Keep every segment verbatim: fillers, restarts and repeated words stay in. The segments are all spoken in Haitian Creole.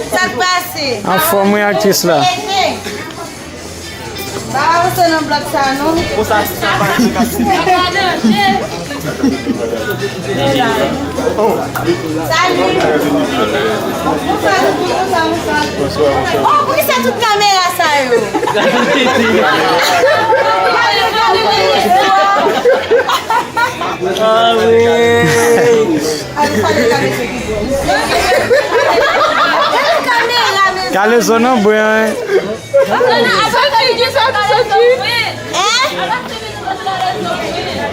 Sa k pase? Anfòm wi, aktris la. Ba, ou se nan blòk sa, non? Konsa, sa pa se ka. Salut. Bonsoir, bonsoir, bonsoir. Oh, poukisa tout kamera sa yo? Ah, wi. Kalezo nan bwen, wi. Hein?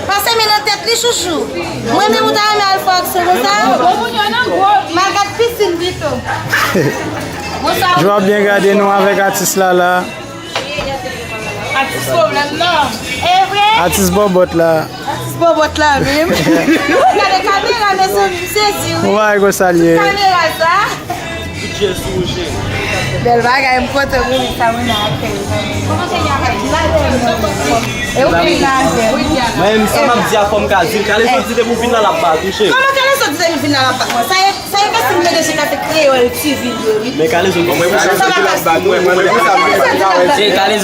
Pase men nan tèt li, chouchou. Mwen menm ou ta renmen al fè aksyon konsa? M al gad pisin pito. Jou ap byen gade nou avèk atis la la. Atis pwoblèm nan. E vre? Atis bòbòt la. Atis bòbòt la menm. Gade kamera, mezanmi, m sezi, wi. Ou pa wè konsa l ye. Kamera sa. Bèl bagay, m kontan pou li, sa mwen nan akèy. E ou vin nan akèy. Mwen menm, sa m ap di a, fò m ka di l, Kalezo di depi w vin la, l ap ba touche. Kòman Kalezo di depi w vin la, l ap ba? Sa e, sa e paske m mete sou kafe Kreyòl T V yo, wi. Men Kalezo, bon, mwen, mwen, sa va pase. Mwen, mwen, mwen, mwen, mwen, mwen, mwen,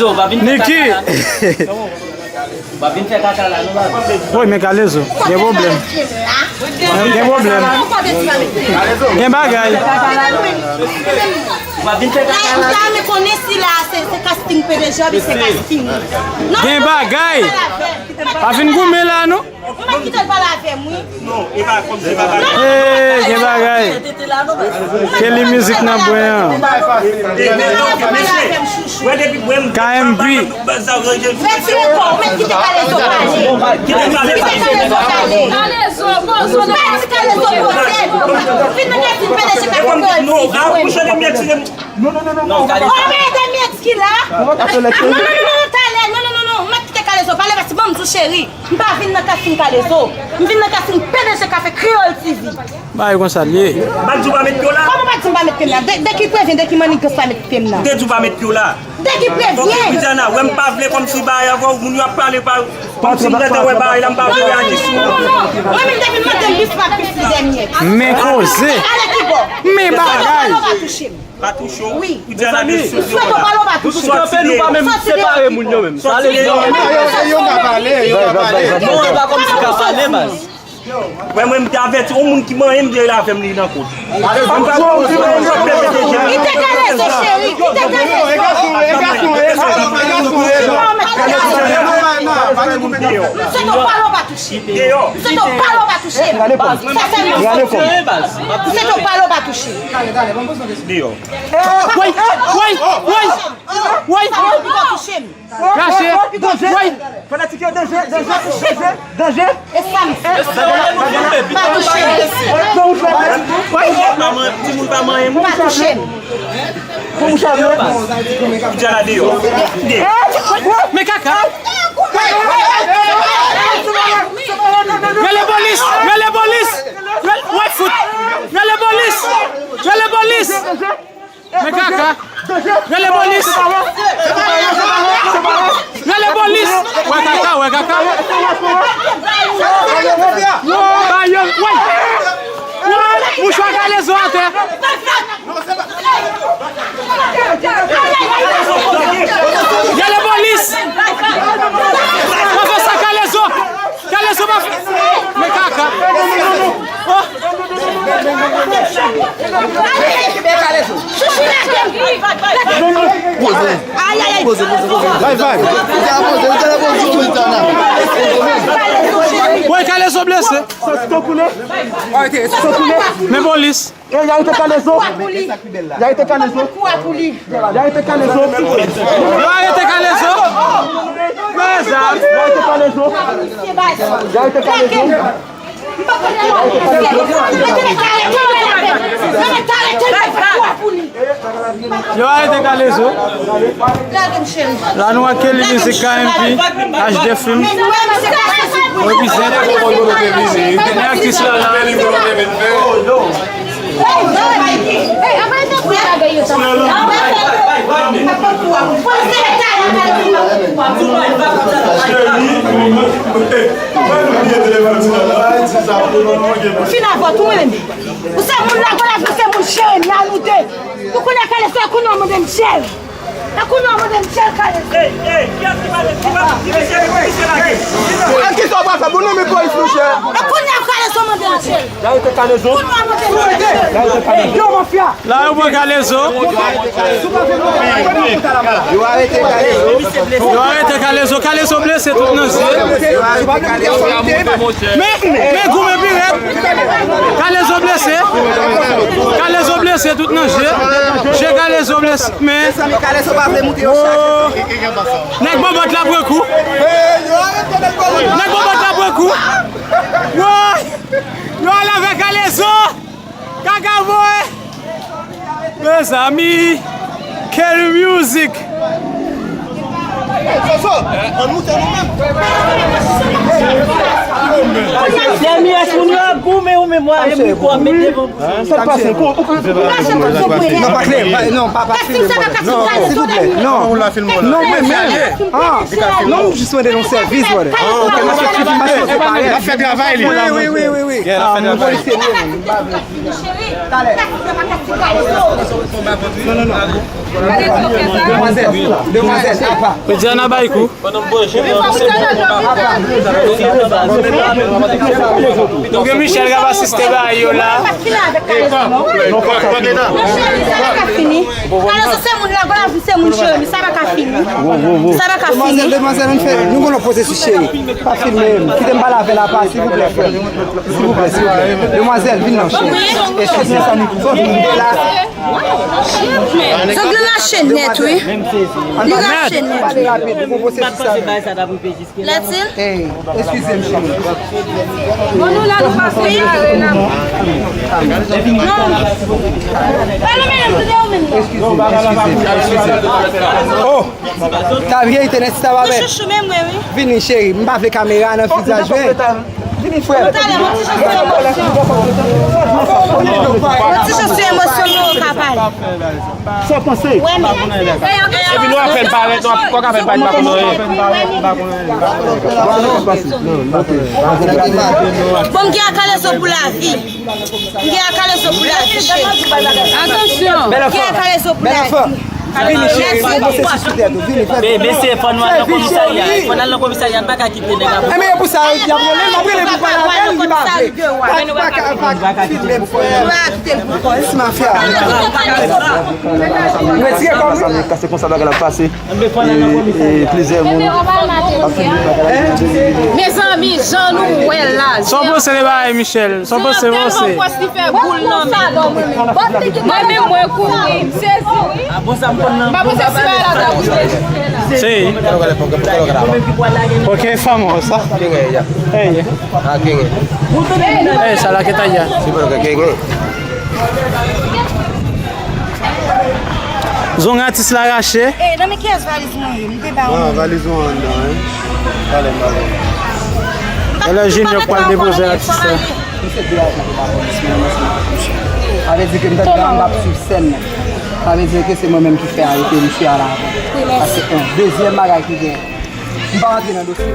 mwen, mwen, Niki. Ou pa vin fè kaka la, non, baz? Woy, men Kalezo, gen pwoblèm. Gen pwoblèm. Gen bagay. Ou pa vin fè kaka la. Ou ta renmen konnen si la, se, se casting P D G, oubyen se casting. Gen bagay. Pa vin goumen la, non. Ou pa kite l pale avè m, wi. Non, e pa kòmsi pa bagay. Hey, gen bagay. Kelly Music nan bwen an. K M P. Retire kò w, mèt kite Kalezo pale. Kite Kalezo pale. Mèt Kalezo poze l. Vin nan kazin P D G ka fè kò l ti vre. Non, non, non, non, non. Oh, men de mèt ki la. Non, non, non, non, talè. Non, non, non, non. Mèt kite Kalezo pale, paske ban m di w, cheri. M pa vin nan casting Kalezo. M vin nan casting P D G Kafe Kreyòl T V. Bagay konsa l ye. M pa t di w pa met pye w la. Kòman w pa t di m pa met pye m la? De, de ki prevyen, de ki mannigans pa met pye m nan? M te di w pa met pye w la. De ki prevyen? Ok, Widiana, wè m pa vle kòmsi bagay avè w, moun yo ap pale pa, kòmsi m gentan wè bagay la, m pa vle reyaji sou. Non, non, non, non. Mwen menm depi m mande m plis pa plis li dènye. Men koze. Ale ki bò? Men bagay. Pale w pa touche m. Pa touche w. Wi. Ou di a la de sou yo la. Sou kanpe nou pa menm separe moun yo menm. Sa ale. Yo ka pale, yo ka pale. Non, e pa kòmsi ka pale, baz. Mwen, mwen, m te avèti yon moun ki manyen m vye l avè m li nan kot. Kite Kalezo, cheri, kite Kalezo. M swete w pale w pa touche m. M swete w pale w pa touche m. Sa sèlman m swete. M swete w pale w pa touche m. Dèyè. Woy, woy, woy, woy. Sa w ap touche m. Rache. Woy. Fanatik yo, danje, danje, danje, danje. E sa m. Pa touche m. Woy. Timoun pa manyen m. Pa touche m. Pou mouche avè. Ou di a la dèyè. Men kaka. Rele polis, rele polis. Rele, woy, fout. Rele polis. Rele polis. Men kaka. Rele polis. Rele polis. Wè kaka, wè kaka. Ba yo, woy. Woy, mouchwa Kalezo atè. Rele polis. Pa fè sa, Kalezo. Kalezo pa fè. Men kaka. Oh. Chouchou lage m. Poze. Ayayay. Poze, poze, poze. Bay vag. Ou te la poze, ou te la poze, ou te la poze. Woy, Kalezo blese. Sa, sa koule. Sa koule. Men polis. E, y arete Kalezo. Y arete Kalezo. Y arete Kalezo. Yo arete Kalezo. Men zam. Y arete Kalezo. Y arete Kalezo. Yo arete Kalezo. La nou ak Kelly Music, K M P, H D Film. Represent. Men aktris la la. Fin avè w tou, mwen menm. Ou se moun lago la, ou se moun cheri, nou te. Ou konnen kale se kounye a mande m cheri. E kounye a mande m cheri kale se. Ey, ey, kiyès ki pale? Ki pale? Ki misye, ki misye lage? An ki sa w pral fè? Bon, non, men polis, monchè. E kounye a kale se mande m cheri. Yo, mafya. La, yo pran Kalezo. Yo arete Kalezo. Yo arete Kalezo. Kalezo blese tout nan je. Men, men goumen pi rèd. Kalezo blese. Kalezo blese tout nan je. Je Kalezo blese. Men, oh. Nèg bòbòt la pran kou. Nèg bòbòt la pran kou. Woy! Yo ale avè Kalezo. Kaka voye. Mezanmi, quel music! Dèmi ès moun yo ap goumen ou menm w ap mete devan bouch. Sa k pase? Kou, ou ka fè non, pa klè, pa, non, pa, pa filme, brother. Non, silvouplè, non. Non, mwen menm. Ah, non, m jis mande yon sèvis, brother. N ap fè travay li. Wi, wi, wi, wi, wi. Ah, mwen polisye li ye, mwen. Talè. Non, non, non. Demwazèl, demwazèl, apa. Ou di an a bay kou. Ou gen Michel k ap asiste bagay yo la. Fini. Kalezo se moun lago la, se moun cheri, sa pa ka fini. Sa pa ka fini. Demwazèl, demwazèl, ann fè, nou gon lòt pwosesis, cheri. Pa filme m. Kite m pale avè l apa, silvouplè, frè m. Silvouplè, silvouplè. Demwazèl, vin non, cheri. Eskize m, sa nou, nou la. Zòt li rache nèt, wi. Li rache nèt, wi. Pale rapid, nou gon pwosesis sa. Lètil? Ey, eskize m, cheri. Bon, nou la, nou pase kare la. Non. Pale menm, tande ou menm. Eskize m, eskize m, eskize m. Oh! Ta vye, tene ti ta babèt. Chouchou, men mwen, wi. Vini, cheri. M pa vle kamera nan vizaj, wi. Vini, frè. Yon ti jan sou emosyon. Yon ti jan sou emosyon, nou ka pale. Sa w panse? Epi nou ap fè l parèt, nou ap, kòk ap fè l parèt, pa konn anyen. Bon, m gen a Kalezo pou lavi. M gen a Kalezo pou lavi, cheri. Atansyon. M gen a Kalezo pou lavi. Vini, cheri, nou se sou tèt ou. Vini, fè vit. Mesye, fò nou al nan komisarya. Fò n al nan komisarya, n pa ka kite nèg ap. Enben, e pou sa, y ap rele, m ap rele pou pale avè l, li pa vle. Pa, pa ka, pa ka filme m, frè. Ti mafya. Retire kò m. Sa se konsa bagay la pase. E, e, plizyè moun ap filme bagay la. Mezanmi, jan nou wè la. Sa w panse de bagay, Michel? Sa w panse, panse? Fè boul nan men. Mwen menm mwen kouri, m sezi wi. M pa panse si bagay la ta rive. Se. Ok, fanm sa. Hey. Hey, sa la ke ta ya. Zong atis la rache. Eh, nan men kiyès valiz mwen ye? M te ba ou. Ah, valiz ou anndan, wi. Talè m ba ou. Talè Junior pral depoze atis la. Misye degaje pou pa polis, men mwen se mwen. Sa vle di ke m tande m ap swiv sèn nan. Sa vle di ke se mwen menm ki fè arete misye a la avan. Paske, yon dezyèm bagay ki gen. M pa rantre nan dosye.